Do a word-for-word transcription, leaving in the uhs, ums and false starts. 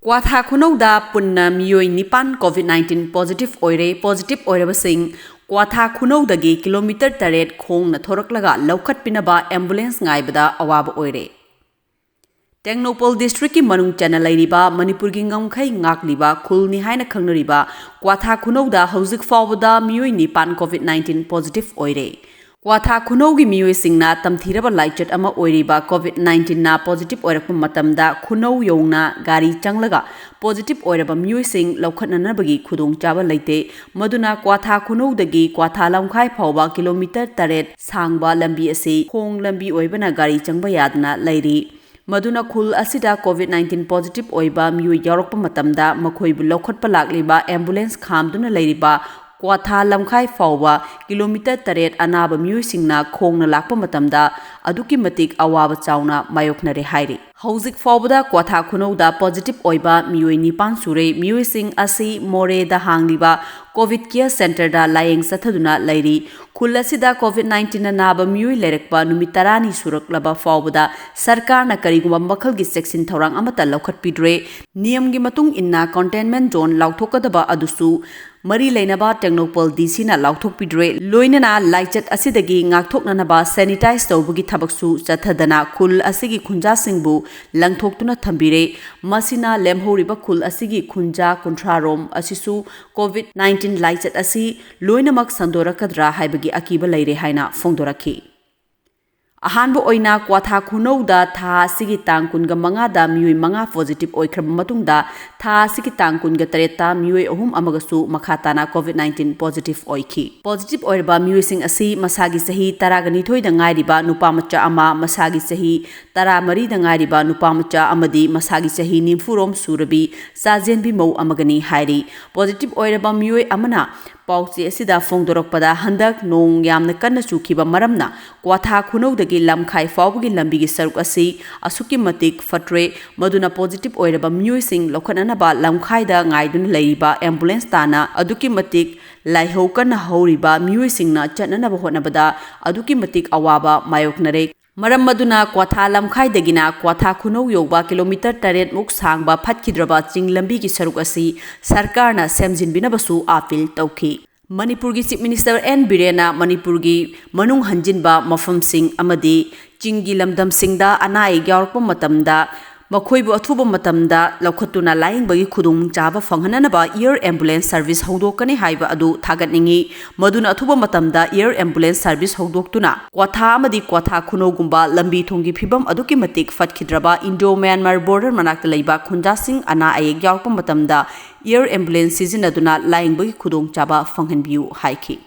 ꯀ꯭ꯋꯥꯊꯥ ꯈꯨꯅꯧꯗ ꯄꯨꯟꯅ ꯃꯤꯑꯣꯏ ꯅꯤꯄꯥꯟ COVID nineteen positive ꯑꯣꯏꯔꯦ꯫ Positive ꯑꯣꯏꯔꯕꯁꯤꯡ ꯀ꯭ꯋꯥꯊꯥ ꯈꯨꯅꯧꯗꯒꯤ ꯀꯤꯂꯣꯃꯤꯇꯔ ꯇꯔꯦꯠ ꯈꯣꯡꯅ ꯊꯣꯔꯛꯂꯒ ꯂꯧꯈꯠꯄꯤꯅꯕ ambulance ꯉꯥꯏꯕꯗ ꯑꯋꯥꯕ ꯑꯣꯏꯔꯦ꯫ ꯇꯦꯡꯅꯧꯄꯜ districtꯀꯤ ꯃꯅꯨꯡ ꯆꯟꯅ ꯂꯩꯔꯤꯕ ꯃꯅꯤꯄꯨꯔꯒꯤ ꯉꯝꯈꯩ ꯉꯥꯛꯂꯤꯕ ꯈꯨꯜꯅꯤ ꯍꯥꯏꯅ ꯈꯪꯅꯔꯤꯕ ꯀ꯭ꯋꯥꯊꯥ ꯈꯨꯅꯧꯗ ꯍꯧꯖꯤꯛ ꯐꯥꯎꯕꯗ ꯃꯤꯑꯣꯏ ꯅꯤꯄꯥꯟ COVID nineteen positive ꯑꯣꯏꯔꯦ꯫ ꯀ꯭ꯋꯥꯊꯥ ꯈꯨꯅꯧꯒꯤ ꯃꯤꯑꯣꯏꯁꯤꯡꯅ ꯇꯝꯊꯤꯔꯕ ꯂꯥꯏꯆꯠ ꯑꯃ ꯑꯣꯏꯔꯤꯕ COVID nineteenꯅ positive ꯑꯣꯏꯔꯛꯄ ꯃꯇꯝꯗ ꯈꯨꯅꯧ ꯌꯧꯅ ꯒꯥꯔꯤ ꯆꯪꯂꯒ positive ꯑꯣꯏꯔꯕ ꯃꯤꯑꯣꯏꯁꯤꯡ ꯂꯧꯈꯠꯅꯅꯕꯒꯤ ꯈꯨꯗꯣꯡꯆꯥꯕ ꯂꯩꯇꯦ꯫ ꯃꯗꯨꯅ ꯀ꯭ꯋꯥꯊꯥ ꯈꯨꯅꯧꯗꯒꯤ ꯀ꯭ꯋꯥꯊꯥ ꯂꯝꯈꯥꯏ ꯐꯥꯎꯕ ꯀꯤꯂꯣꯃꯤꯇꯔ ꯇꯔꯦꯠ ꯁꯥꯡꯕ ꯂꯝꯕꯤ ꯑꯁꯤ ꯈꯣꯡ ꯂꯝꯕꯤ ꯑꯣꯏꯕꯅ ꯒꯥꯔꯤ ꯆꯪꯕ ꯌꯥꯗꯅ ꯂꯩꯔꯤ꯫ ꯃꯗꯨꯅ ꯈꯨꯜ ꯑꯁꯤꯗ COVID nineteen positive ꯑꯣꯏꯕ ꯃꯤꯑꯣꯏ ꯌꯥꯎꯔꯛꯄ ꯃꯇꯝꯗ ꯃꯈꯣꯏꯕꯨ ꯂꯧꯈꯠꯄ ꯂꯥꯛꯂꯤꯕ ambulance ꯈꯥꯝꯗꯨꯅ ꯂꯩꯔꯤꯕ ꯀ꯭ꯋꯥꯊꯥ ꯂꯝꯈꯥꯏ ꯐꯥꯎꯕ ꯀꯤꯂꯣꯃꯤꯇꯔ ꯇꯔꯦꯠ ꯑꯅꯥꯕ ꯃꯤꯑꯣꯏꯁꯤꯡꯅ ꯈꯣꯡꯅ ꯂꯥꯛꯄ ꯃꯇꯝꯗ ꯑꯗꯨꯛꯀꯤ ꯃꯇꯤꯛ ꯑꯋꯥꯕ ꯆꯥꯎꯅ ꯃꯥꯌꯣꯛꯅꯔꯦ ꯍꯥꯏꯔꯤ꯫ ꯍꯧꯖꯤꯛ ꯐꯥꯎꯕꯗ ꯀ꯭ꯋꯥꯊꯥ ꯈꯨꯅꯧꯗ positive ꯑꯣꯏꯕ ꯃꯤꯑꯣꯏ ꯅꯤꯄꯥꯟ ꯁꯨꯔꯦ꯫ ꯃꯤꯑꯣꯏꯁꯤꯡ ꯑꯁꯤ ꯃꯣꯔꯦꯗ ꯍꯥꯡꯂꯤꯕ COVID care centreꯗ ꯂꯥꯌꯦꯡ ꯆꯠꯊꯗꯨꯅ ꯂꯩꯔꯤ꯫ ꯈꯨꯜ ꯑꯁꯤꯗ COVID nineteenꯅ ꯅꯥꯕ ꯃꯤꯑꯣꯏ ꯂꯩꯔꯛꯄ ꯅꯨꯃꯤꯠ ꯇꯔꯥꯅꯤ ꯁꯨꯔꯛꯂꯕ ꯐꯥꯎꯕꯗ ꯁꯔꯀꯥꯔꯅ ꯀꯔꯤꯒꯨꯝꯕ ꯃꯈꯜꯒꯤ ꯆꯦꯛꯁꯤꯟ ꯊꯧꯔꯥꯡ ꯑꯃꯠꯇ ꯂꯧꯈꯠꯄꯤꯗ꯭ꯔꯦ꯫ ꯅꯤꯌꯝꯒꯤ ꯃꯇꯨꯡ ꯏꯟꯅ containment zone ꯂꯥꯎꯊꯣꯛꯀꯗꯕ ꯑꯗꯨꯁꯨ ꯃꯔꯤ ꯂꯩꯅꯕ ꯇꯦꯡꯅꯧꯄꯜ DCꯅ ꯂꯥꯎꯊꯣꯛꯄꯤꯗ꯭ꯔꯦ꯫ ꯂꯣꯏꯅꯅ ꯂꯥꯏꯆꯠ ꯑꯁꯤꯗꯒꯤ ꯉꯥꯛꯊꯣꯛꯅꯅꯕ sanitize ꯇꯧꯕꯒꯤ ꯊꯕꯛꯁꯨ ꯆꯠꯊꯗꯅ ꯈꯨꯜ ꯑꯁꯤꯒꯤ ꯈꯨꯟꯖꯥꯁꯤꯡꯕꯨ ꯂꯪꯊꯣꯛꯇꯨꯅ ꯊꯝꯕꯤꯔꯦ꯫ ꯃꯁꯤꯅ ꯂꯦꯝꯍꯧꯔꯤꯕ ꯈꯨꯜ ꯑꯁꯤꯒꯤ ꯈꯨꯟꯖꯥ ꯀꯨꯟꯊ꯭ꯔꯥ ꯔꯣꯝ ꯑꯁꯤꯁꯨ COVID nineteen ꯂꯥꯏꯆꯠ ꯑꯁꯤ ꯂꯣꯏꯅꯃꯛ ꯁꯟꯗꯣꯔꯛꯀꯗ꯭ꯔꯥ ꯍꯥꯏꯕꯒꯤ ꯑꯀꯤꯕ ꯂꯩꯔꯦ ꯍꯥꯏꯅ ꯐꯣꯡꯗꯣꯔꯛꯈꯤ꯫ ꯑꯍꯥꯟꯕ ꯑꯣꯏꯅ ꯀ꯭ꯋꯥꯊꯥ ꯈꯨꯅꯧꯗ ꯊꯥ ꯑꯁꯤꯒꯤ ꯇꯥꯡ ꯀꯨꯟꯒ ꯃꯉꯥꯗ ꯃꯤꯑꯣꯏ ꯃꯉꯥ positive ꯑꯣꯏꯈ꯭ꯔꯕ ꯃꯇꯨꯡꯗ ꯊꯥ ꯑꯁꯤꯒꯤ ꯇꯥꯡ ꯀꯨꯟꯒ ꯇꯔꯦꯠꯇ ꯃꯤꯑꯣꯏ ꯑꯍꯨꯝ ꯑꯃꯒꯁꯨ ꯃꯈꯥ ꯇꯥꯅ COVID nineteen positive ꯑꯣꯏꯈꯤ꯫ Positive ꯑꯣꯏꯔꯕ ꯃꯤꯑꯣꯏꯁꯤꯡ ꯑꯁꯤ ꯃꯁꯥꯒꯤ ꯆꯍꯤ ꯇꯔꯥꯒ ꯅꯤꯊꯣꯏꯗ ꯉꯥꯏꯔꯤꯕ ꯅꯨꯄꯥ ꯃꯆꯥ ꯑꯃ, ꯃꯁꯥꯒꯤ ꯆꯍꯤ ꯇꯔꯥꯃꯔꯤꯗ ꯉꯥꯏꯔꯤꯕ ꯅꯨꯄꯥ ꯃꯆꯥ ꯑꯃꯗꯤ ꯃꯁꯥꯒꯤ ꯆꯍꯤ ꯅꯤꯐꯨꯔꯣꯝ ꯁꯨꯔꯕꯤ ꯆꯥꯖꯦꯟꯕꯤ ꯃꯧ ꯑꯃꯒꯅꯤ ꯍꯥꯏꯔꯤ꯫ Positive ꯑꯣꯏꯔꯕ ꯃꯤꯑꯣꯏ ꯑꯃꯅ ꯄꯥꯎꯆꯦ ꯑꯁꯤꯗ ꯐꯣꯡꯗꯣꯔꯛꯄꯗ, ꯍꯟꯗꯛ ꯅꯣꯡ ꯌꯥꯝꯅ ꯀꯟꯅ ꯆꯨꯈꯤꯕ ꯃꯔꯝꯅ ꯀ꯭ꯋꯥꯊꯥ ꯈꯨꯅꯧꯗꯒꯤ ꯂꯝꯈꯥꯏ ꯐꯥꯎꯕꯒꯤ ꯂꯝꯕꯤꯒꯤ ꯁꯔꯨꯛ ꯑꯁꯤ ꯑꯁꯨꯛꯀꯤ ꯃꯇꯤꯛ ꯐꯠꯇ꯭ꯔꯦ꯫ ꯃꯗꯨꯅ positive ꯑꯣꯏꯔꯕ ꯃꯤꯑꯣꯏꯁꯤꯡ ꯂꯧꯈꯠꯅꯅꯕ ꯂꯝꯈꯥꯏꯗ ꯉꯥꯏꯗꯨꯅ ꯂꯩꯔꯤꯕ ambulance ꯇꯥꯟꯅ ꯑꯗꯨꯛꯀꯤ ꯃꯇꯤꯛ ꯂꯥꯏꯍꯧ ꯀꯟꯅ ꯍꯧꯔꯤꯕ ꯃꯤꯑꯣꯏꯁꯤꯡꯅ ꯆꯠꯅꯅꯕ ꯍꯣꯠꯅꯕꯗ ꯑꯗꯨꯛꯀꯤ ꯃꯇꯤꯛ ꯑꯋꯥꯕ ꯃꯥꯌꯣꯛꯅꯔꯦ꯫ ꯃꯔꯝ ꯑꯗꯨꯅ ꯀ꯭ꯋꯥꯊꯥ ꯂꯝꯈꯥꯏꯗꯒꯤꯅ ꯀ꯭ꯋꯥꯊꯥ ꯈꯨꯅꯧ ꯌꯧꯕ ꯀꯤꯂꯣꯃꯤꯇꯔ ꯇꯔꯦꯠ ꯃꯨꯛ ꯁꯥꯡꯕ ꯐꯠꯈꯤꯗ꯭ꯔꯕ ꯆꯤꯡ ꯂꯝꯕꯤꯒꯤ ꯁꯔꯨꯛ ꯑꯁꯤ ꯁꯔꯀꯥꯔꯅ ꯁꯦꯝꯖꯤꯟꯕꯤꯅꯕꯁꯨ ꯑꯥꯄꯤꯜ ꯇꯧꯈꯤ꯫ ꯃꯅꯤꯄꯨꯔꯒꯤ Chief Minister ꯑꯦꯟ ꯕꯤꯔꯦꯟꯅ ꯃꯅꯤꯄꯨꯔꯒꯤ ꯃꯅꯨꯡ ꯍꯟꯖꯤꯟꯕ ꯃꯐꯝꯁꯤꯡ ꯑꯃꯗꯤ ꯆꯤꯡꯒꯤ ꯂꯝꯗꯝꯁꯤꯡꯗ ꯑꯅꯥ ꯑꯌꯦꯛ ꯌꯥꯎꯔꯛꯄ ꯃꯇꯝꯗ ꯃꯈꯣꯏꯕꯨ ꯑꯊꯨꯕ ꯃꯇꯝꯗ ꯂꯧꯈꯠꯇꯨꯅ ꯂꯥꯌꯦꯡꯕꯒꯤ ꯈꯨꯗꯣꯡꯆꯥꯕ ꯐꯪꯍꯟꯅꯅꯕ air ambulance service ꯍꯧꯗꯣꯛꯀꯅꯤ ꯍꯥꯏꯕ ꯑꯗꯨ ꯊꯥꯒꯠꯅꯤꯡꯏ꯫ ꯃꯗꯨꯅ ꯑꯊꯨꯕ ꯃꯇꯝꯗ air ambulance service ꯍꯧꯗꯣꯛꯇꯨꯅ ꯀ꯭ꯋꯥꯊꯥ ꯑꯃꯗꯤ ꯀ꯭ꯋꯥꯊꯥ ꯈꯨꯅꯧꯒꯨꯝꯕ ꯂꯝꯕꯤ ꯊꯣꯡꯒꯤ ꯐꯤꯕꯝ ꯑꯗꯨꯛꯀꯤ ꯃꯇꯤꯛ ꯐꯠꯈꯤꯗ꯭ꯔꯕ Indo Myanmar border ꯃꯅꯥꯛꯇ ꯂꯩꯕ ꯈꯨꯟꯖꯥꯁꯤꯡ ꯑꯅꯥ ꯑꯌꯦꯛ ꯌꯥꯎꯔꯛꯄ ꯃꯇꯝꯗ air ambulance ꯁꯤꯖꯤꯟꯅꯗꯨꯅ ꯂꯥꯌꯦꯡꯕꯒꯤ ꯈꯨꯗꯣꯡꯆꯥꯕ ꯐꯪꯍꯟꯕꯤꯌꯨ ꯍꯥꯏꯈꯤ꯫